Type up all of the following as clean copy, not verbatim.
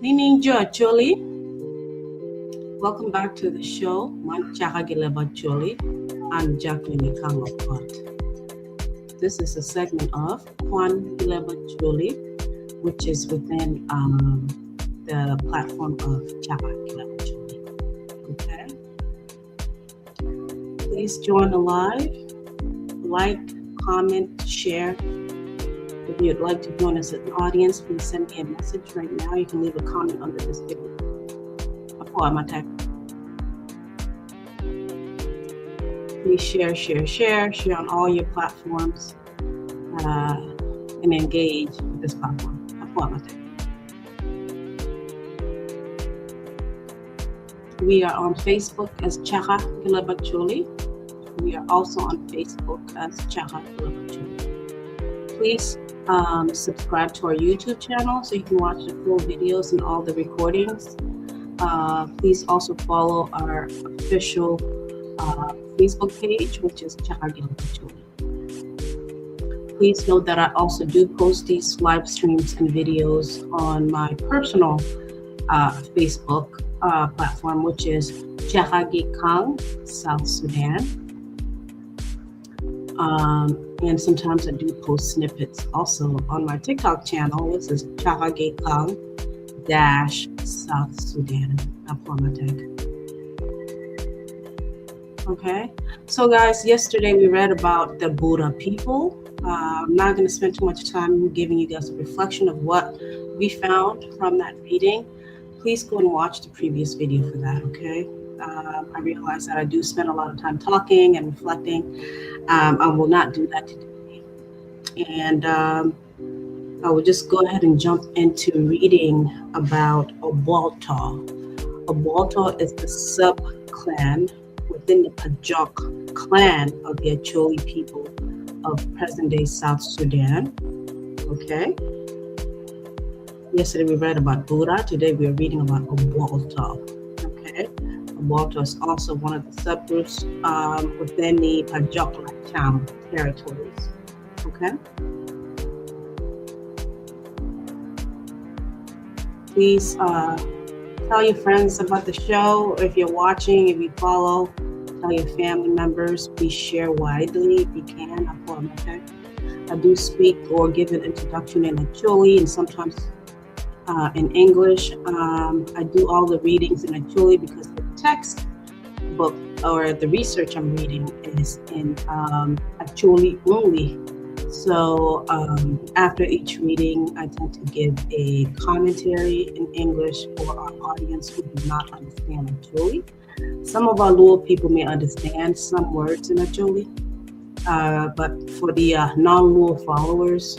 Nining Jo Acholi, welcome back to the show. Man Chaka Gileba Acholi. I'm Jacqueline Ikang Okot. This is a segment of Kwan Gileba Acholi, which is within the platform of Chaka Gileba Acholi. Okay? Please join the live, like, comment, share. If you'd like to join us as an audience, please send me a message right now. You can leave a comment under this video. Please share, share, share, share on all your platforms and engage with this platform. We are on Facebook as Chaka Gilabachuli. We are also on Facebook as Chaka Gilabachuli. Please subscribe to our YouTube channel so you can watch the full videos and all the recordings. Please also follow our official Facebook page, which is Chaka Gilabachuli. Please note that I also do post these live streams and videos on my personal Facebook platform, which is Chahagi Kang, South Sudan. And sometimes I do post snippets also on my TikTok channel, which is Chahagi Kang dash South Sudan. Okay, so guys, yesterday we read about the Buddha people. I'm not going to spend too much time giving you guys a reflection of what we found from that reading. Please go and watch the previous video for that, okay? I realize that I do spend a lot of time talking and reflecting. I will not do that today. And I will just go ahead and jump into reading about Obolto. Obolto is the sub-clan within the Pajok clan of the Acholi people of present-day South Sudan. Okay. Yesterday we read about Buddha. Today we are reading about Obolto. Okay. Obolto is also one of the subgroups within the Pajok Lacam territories. Okay. Please tell your friends about the show. If you're watching, if you follow, tell your family members. Please share widely if you can. I do speak or give an introduction in Acholi and sometimes in English. I do all the readings in Acholi because the text book or the research I'm reading is in Acholi only. So after each reading, I tend to give a commentary in English for our audience who do not understand Acholi. Some of our Luo people may understand some words in Acholi, but for the non-Luo followers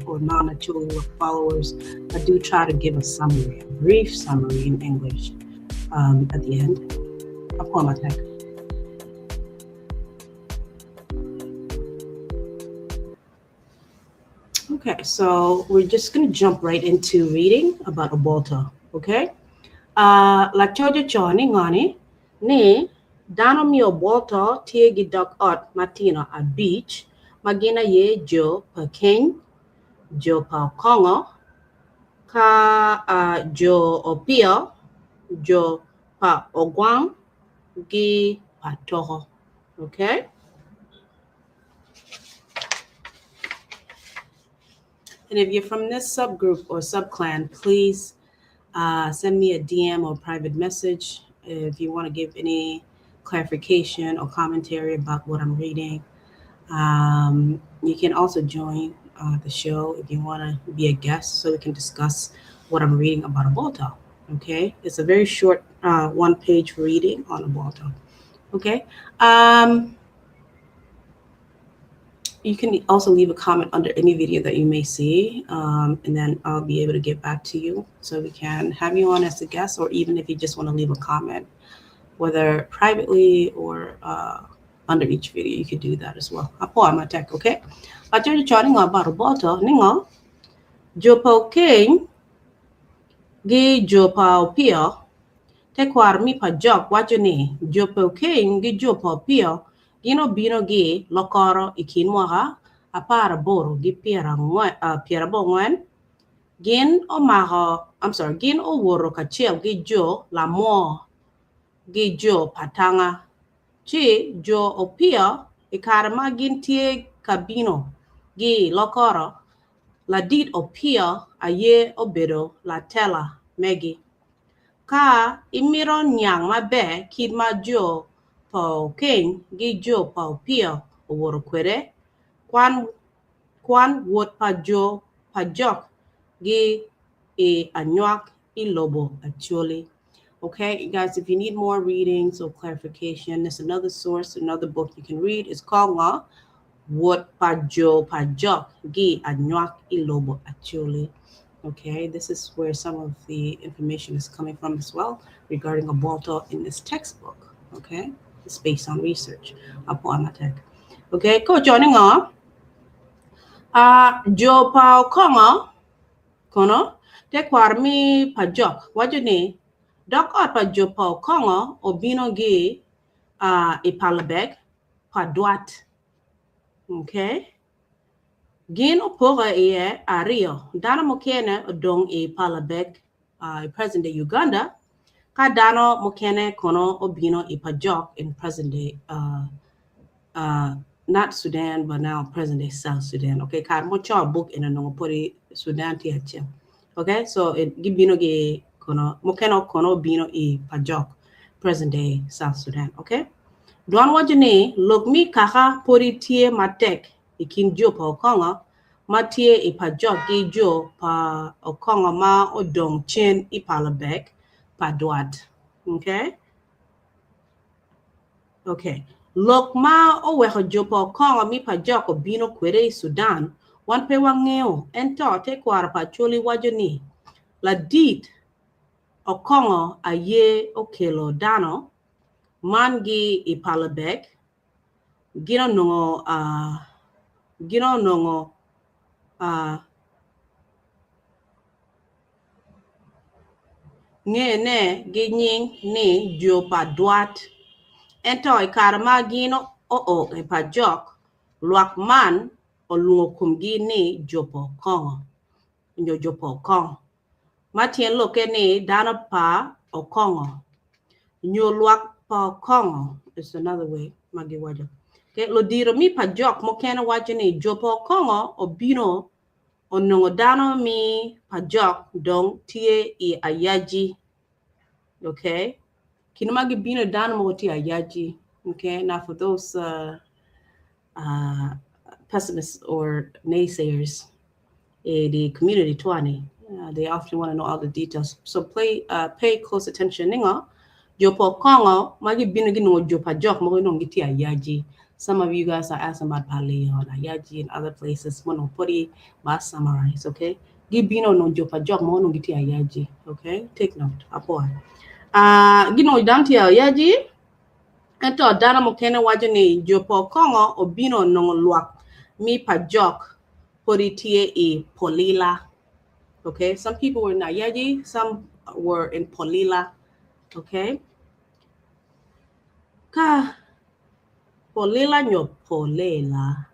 or non-Acholi followers, I do try to give a summary, a brief summary in English at the end. Okay, so we're just going to jump right into reading about Obolto, okay? Laco ocoyo ni ngoni ni dano me Obolto tye gi dog ot matino abic ma gin aye jo pa Keny, jo pa Okongo, ka jo Opio, jo pa Ogwang, gi pa Toko, okay? And if you're from this subgroup or subclan, please send me a DM or private message if you want to give any clarification or commentary about what I'm reading. You can also join the show if you want to be a guest so we can discuss what I'm reading about Obolto. Okay, it's a very short one-page reading on Obolto. Okay. You can also leave a comment under any video that you may see, and then I'll be able to get back to you so we can have you on as a guest, or even if you just want to leave a comment, whether privately or under each video, you could do that as well. Apo amatek, okay? Laco ocoyo ni ngo about Obolto ni ngo jo pa Okeny gi jo pa Opio tekwaro mi Pajok waco ni jo pa Okeny gi jo pa Opio gin obino gi lokoro i kin mwaka 18 gi 90. Gin omako, I'm sorry, gin owoto kacel ki jo lamwo ki jo pa tanga. Ci jo Opio i kare ma gin tye ka bino gi i Lokoro, ladit Opio aye obedo latela megi. Ka imito niang maber kit ma jo pa Okeny ki jo pa Opio owoto kwede, kwan kwan wot pa jo pa jok gi i anywak i lobo Acholi. Okay, you guys, if you need more readings or clarification, there's another source, another book you can read. It's called Nga Wot pa Jo pa Jok gi Anywak i Lobo Acholi. Okay, this is where some of the information is coming from as well regarding Obwal-To in this textbook. Okay, it's based on research. Apo Amatek. Okay, ko jo ni ngo? Uh, jo pa Okongo kono tekwaro mi pa jok waco ni dok ot pa jo pa Okongo obino gi uh, i Palabek pa Dwat. Okay. Gin opoke iye aryo, dano mukene odong i Palabek uh, i present day Uganda, ka dano mukene kono obino i Pajok in present day uh, uh, not Sudan but now present day South Sudan. Okay, kare mo co book eno nongo podi Sudan tye acel. Okay, so it, gibino gi kono mukene kono obino i Pajok present day South Sudan. Okay. Dwan waco ni lok mi kaka podi tye matek i kin jo pa Okongo ma tye i Pajok ki jo pa Okongo ma odong cen i Palabek pa Dwat. Okay. Okay. Lok ma oweko jo pa Okongo mi Pajok obino kwede i Sudan wan pe wangeo ento tekwaro pa Acholi waco ni ladit Okongo aye okelo dano man gi i Palabek gin onongo gin onongo ngene ki nying ni jo pa Dwat ento i kare ma gin oo i Pajok lwak man olwongo komgi ni jo pa Okongo nyo jo pa Okong ma tyen lokke ni dano pa Okongo nyo lwak pa Okongo is another way ma giwaco. Okay, ludito mi pa jok mukene waco ni jo pa Okongo obino onongo dano mi pa jok dong tye i ayaji. Okay, kine ma gibino dano mogo tye ayaji. Okay, now for those pessimists or naysayers in the community twani, they often want to know all the details. So play, pay close attention. Ningo, jo pa Okongo, ma gibino ginongo jo pa jok mogo nongo gitye ayaji. Some of you guys are asking about Palion, Ayaji, and other places. Mono podi ba summarize, okay? Gibino nongo jo pa jok mogo nongo gitye ayaji, okay? Take note. Apoa. Ginongo dano tye ayaji, Ento dano mukene waco ni jo pa Okongo obino onongo lwak mi pa jok podi tye i Polila. Okay, some people were in Ayaji, some were in Polila. Okay. Ka Polila nyo Polela.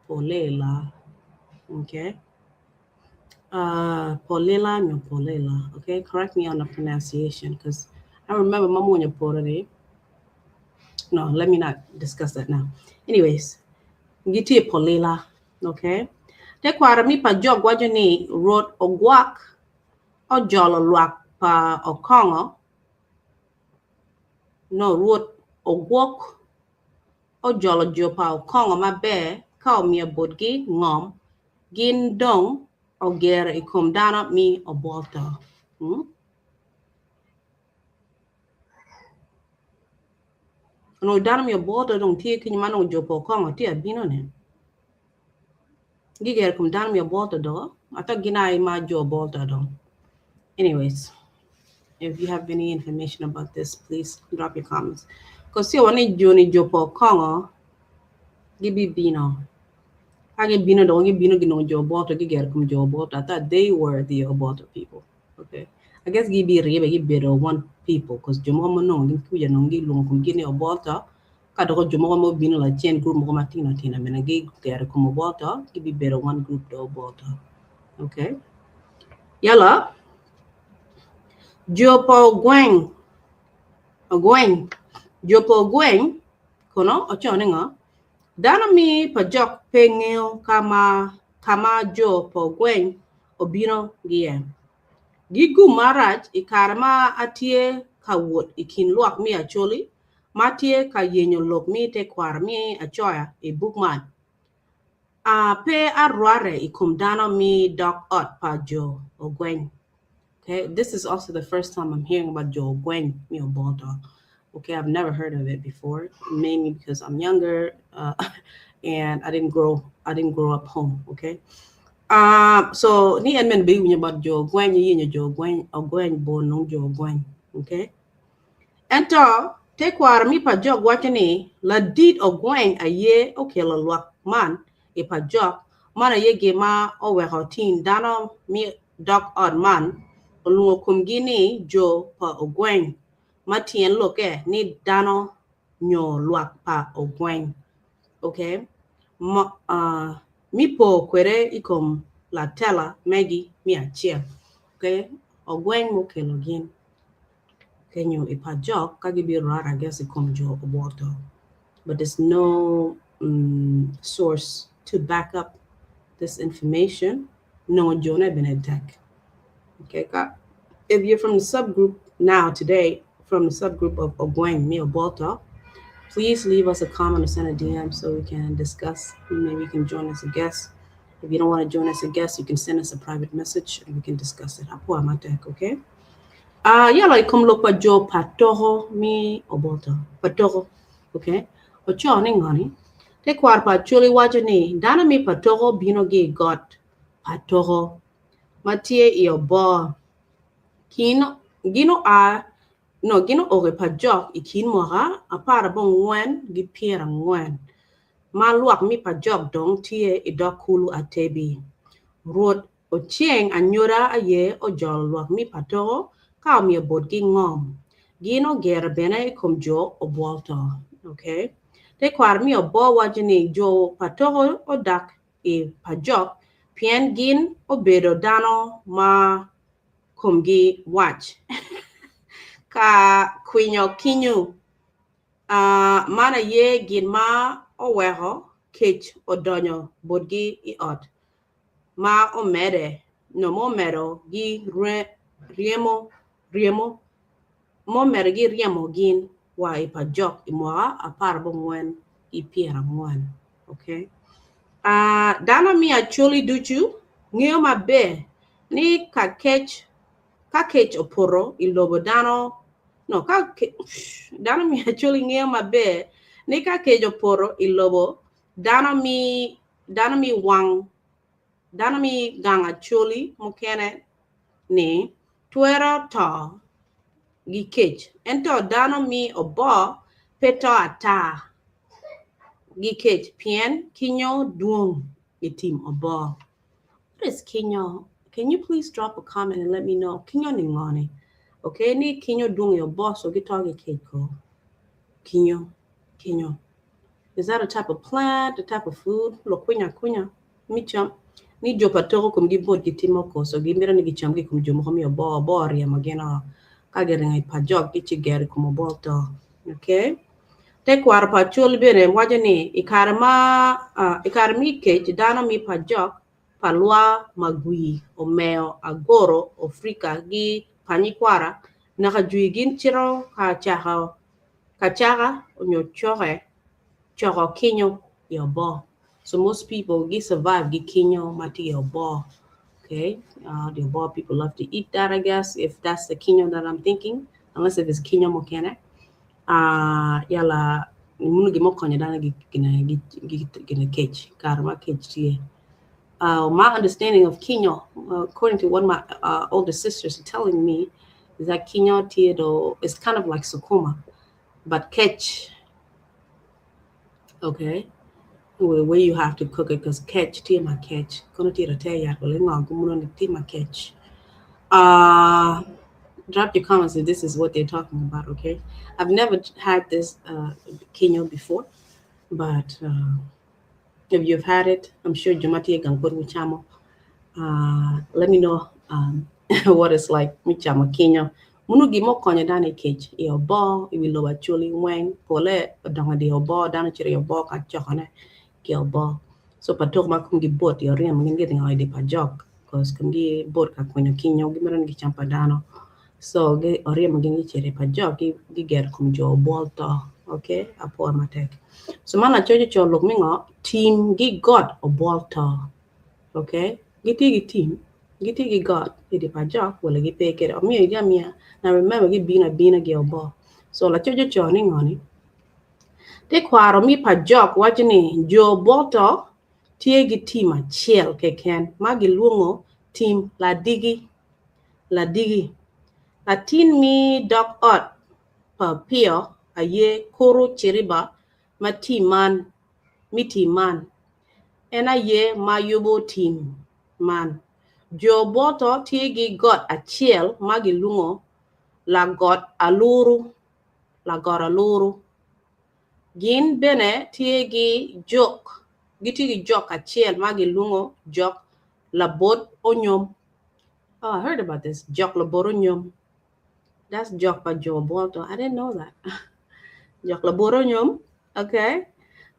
Polela. Okay. Polila nyo Polela. Okay, correct me on the pronunciation because I remember Mamunya Porere. No, let me not discuss that now. Anyways, gitye Polila. Okay. Tekwaro mi pa jok waco ni Rwot ogwak ojolo lwak pa Okongo. No, Rwot ogwok ojolo jo pa Okongo maber ka omiyo botgi ngom gin dong ogero i kom dano mi obwol-to. Hmm? Onongo dano mi obwol-to dong tye kenyo ma nongo jo pa Okongo tye abino-ni. Gigero i kom dano mi obwol-to do. I thought gin aye ma jo obwol-to dong. Anyways, if you have any information about this, please drop your comments. Because see, wani joni jo pa Okongo gibibino. Ka gibino dong gibino ginongo jo Obwoto gigero kom jo Obwoto. I thought they were the Obwoto people. Okay. I guess gibiribe gibedo one people because jo mogo ma onongo gin kuca onongo gilwongo komgi ni Obwoto ka dok jo mogo ma obino lacen group mogo matino tino bene gigero kom Obwoto gibibedo one group do Obwoto. Okay. Yala. Jo pa ogweng. Ogweng. Jo pa ogweng kono ocono ni ngo? Dano mi pa jok pe ngeyo ka ma ka ma jo pa ogweng obino giye. Gigum marac i kare ma atye ka wot i kin lwak me Acholi ma tye ka yenyo lok me tekwaro me acoya i buk man. A Pe arwate i kom dano me dok ot pa jo Ogweng. Okay, this is also the first time I'm hearing about jo Ogweng me Oboto. Okay, I've never heard of it before, mainly because I'm younger and I didn't grow up home. Okay. So ni en men be winyo about jo Ogweng, yenyo jo Ogweng, Ogweng bo nong jo Ogweng. Okay. Ento tekwaro mi pa jok waco ni ladit Ogweng aye okelo lwak man i pa jok man aye gin ma oweko tin dano mi dok ot man olwongo komgi ni jo pa Ogweng ma tyen lokke ni dano nyo lwak pa Ogweng. Okay. Ma, mi po kwede i kom latela megi mi acel. Okay. Ogweng mokelo gin kenyo i pa jok ka gibiro rwate I guess i kom jo Obwoto. But there's no source to back up this information. Nongo jone bene tek. Okay, ka if you're from the subgroup now today, from the subgroup of Ogweng mi Oboto, please leave us a comment or send a DM so we can discuss. Maybe you can join as a guest. If you don't want to join as a guest, you can send us a private message and we can discuss it. Apwoyo matek, okay? Yeah, like kom lok pa jo Patoko mi Oboto. Patoko, okay? Oco ni ngoni. Tekwaro pa Acholi waco ni dano mi Patoko bino gi i got Patoko ma tye i obor. Kin gin oa no gin ooko i pa jok i kin mwaka 14 90 ma lwak mi pa jok dong tye i dog kulu Atebi. Rwot Oceng anyoda aye ojolo lwak mi Patoko ka omiyo botgi ngom. Gin ogero bene i kom jo Obwolto. Okay. Tekwaro mi obor waco ni jo Patoko odak i pa jok pien gin obedo dano ma komgi wac ka kwinyo kinyu. Man aye gin ma oweko kec odonyo botgi i ot ma omede no ma omedo gi ryemo ryemo ma omedo gi ryemo gin wa i pa jok i mwaka 14 90. Okay. Dano mi Acholi ducu ngeyo maber ni ka kec opoto i lobo dano no ka dano mi Acholi ngeyo maber ni ka kec opoto i lobo dano mi wang dano mi gang Acholi mukene ni twero to gi kec ento dano mi obor pe to ata gi kec pien kinyo dwong i tim obor. What is kinyo? Can you please drop a comment and let me know? Kinyo ni ngoni. Okay, ni kinyo dwong i obor so gito gi kec ko. Kinyo, kinyo. Is that a type of plant, a type of food? Lo kwinya kwinya. Mi cam. Ni jo Patoko komgi bot gitimo ko so gimito ni gicam ki kom jo mogo mi obor obor ryemo gin o ka giringo i pa jok gici gero i kom obor to. Okay. Tekwaro pa Acholi bene waco ni i kare ma i kare mi kec dano mi pa jok pa lwa magwi omeo agoro Afrika gi panyikwara naka jwi gin cito ka cako ka caka onyo coke coko kinyo i obor. So most people gi survive gi kinyo ma tye i obor. Okay, the obor people love to eat that, I guess, if that's the kinyo that I'm thinking, unless if it's kinyo mukene. Yala muno gin mo konyo dano gi gine gi gine kec kare ma kec tye. My understanding of kinyo, according to what my older sisters are telling me, is that kinyo tye do is kind of like sukuma, but kec. Okay, the way you have to cook it, because kec tye ma kec. Kono tye te yak wala ngo gumuno ni tye ma kec. Drop your comments if this is what they're talking about. Okay, I've never had this kinyo before, but if you've had it, I'm sure jo ma tye gang kod wucamo. Uh, let me know um, what it's like me camo kinyo. Munu gin mo konyo dano i kec i oboo, i wi lobo Acholi weng, pole odongo di oboo, dano cito i oboo ka cokone ki oboo. So pa tok ma komgi bot i oryem gin giringo i di pa jok cause komgi bot ka kwinyo kinyo gimito ni gicam pa dano. So gi oryemo gin gicito i pa jok gigero kom jo obwol to. Okay, apwor matek. So man lacoc ocoyo lok me ngo? Tim gi got obwol to. Okay, gitye ki tim, gitye ki got i di pa jok wala gipe kwede. Omiyo gi amiya. Now remember gibino abina gi oboo. So lacoc ocoyo ni ngo ni? Tekwaro mi pa jok waco ni jo obwoto tye ki tim acel keken ma gilwongo tim ladigi. Ladigi. Latin mi dog ot pa Opio aye Kuru Ciriba ma tim man mi tim man. En aye ma yubo tim man. Jo obwoto tye ki got acel ma gilwongo Lagot Aluru. Lagot Aluru. Gin bene tye ki jok, gitye ki jok acel ma gilwongo jok Labot Onyom. Oh, I heard about this. Jok Labot Onyom. That's jok pa jo Obwoto. I didn't know that. Jok Labot Onyom. Okay.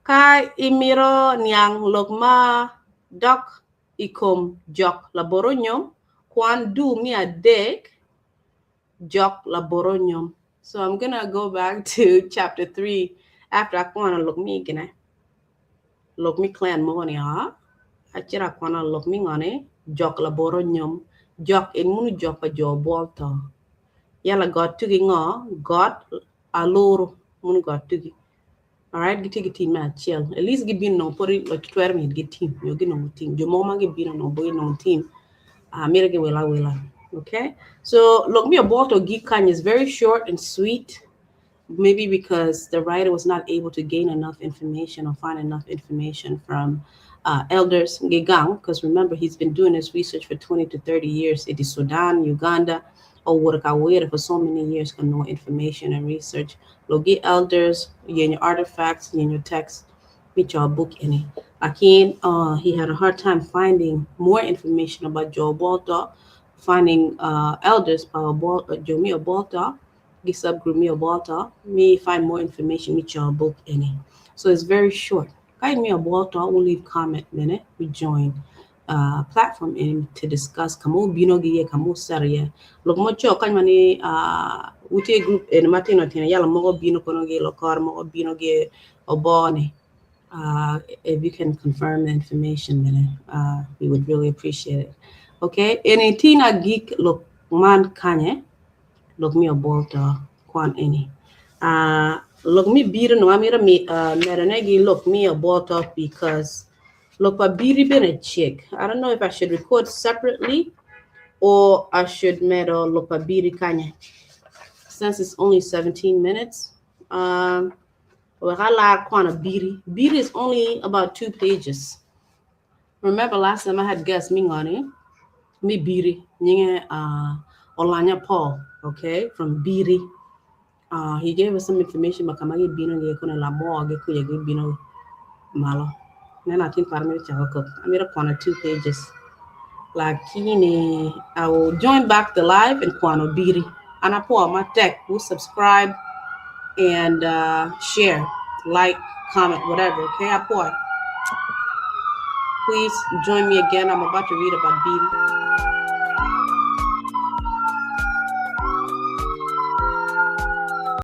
Ka imito niang lok ma dok i kom jok Labot Onyom, kwan dul me adek jok Labot Onyom. So I'm gonna go back to chapter 3 after akwano lok mi gine. Lok mi clan mogo ni a acito akwano lok mi ngone jok Labot Onyom. Jok en munu jok pa jo Obwoto. Yala got tugi ngo? Got Aluru munu got tugi. Alright, gitye ki tim me acel. At least gibino nongo pwod twero miyo gi tim nyo ginongo tim. Jo mogo ma gibino nongo pe ginongo tim. Uh, mito giwilo awila. Okay? So lok mi Obwoto gik kany is very short and sweet. Maybe because the writer was not able to gain enough information or find enough information from elders Gigang, because remember he's been doing this research for 20 to 30 years in Sudan, Uganda, or Wurakawira for so many years for no information and research. Logi elders, yenyo artifacts, yenyo texts, which book any. Again, he had a hard time finding more information about Jo Obwoto, finding elders by Jomi Obwoto, the subgroup mi Obwoto, me find more information with your book any. So it's very short. Guide me Obwoto, we'll leave comment minute. We join platform in to discuss kamu bino giye kamu sariye. Lok mo cho kany mani wutie group en matino tino yala mogo bino kono gi lokor mogo bino gi oboni. If you can confirm the information minute, we would really appreciate it. Okay, eni tina geek lok man kanye lok mi Obwoto kwan eni. Lok mi biro no amiro mi medone gi lok mi Obwoto because lok pa biri bene cek. I don't know if I should record separately or I should medo lok pa biri kanye. Since it's only 17 minutes, wek alar kwano biri. Biri is only about 2 pages. Remember last time I had guest mi ngoni, mi biri, nyinge Olanya Paul, okay, from Biri. He gave us some information about kamagi bino gi kono la mo gi kuya gi bino malo. Then I think parmi chako. I made a kwano 2 pages. Lakini I will join back the live and kwano biri. Anapo ma tech will subscribe and share, like, comment, whatever. Okay, apo. Please join me again. I'm about to read about Biri.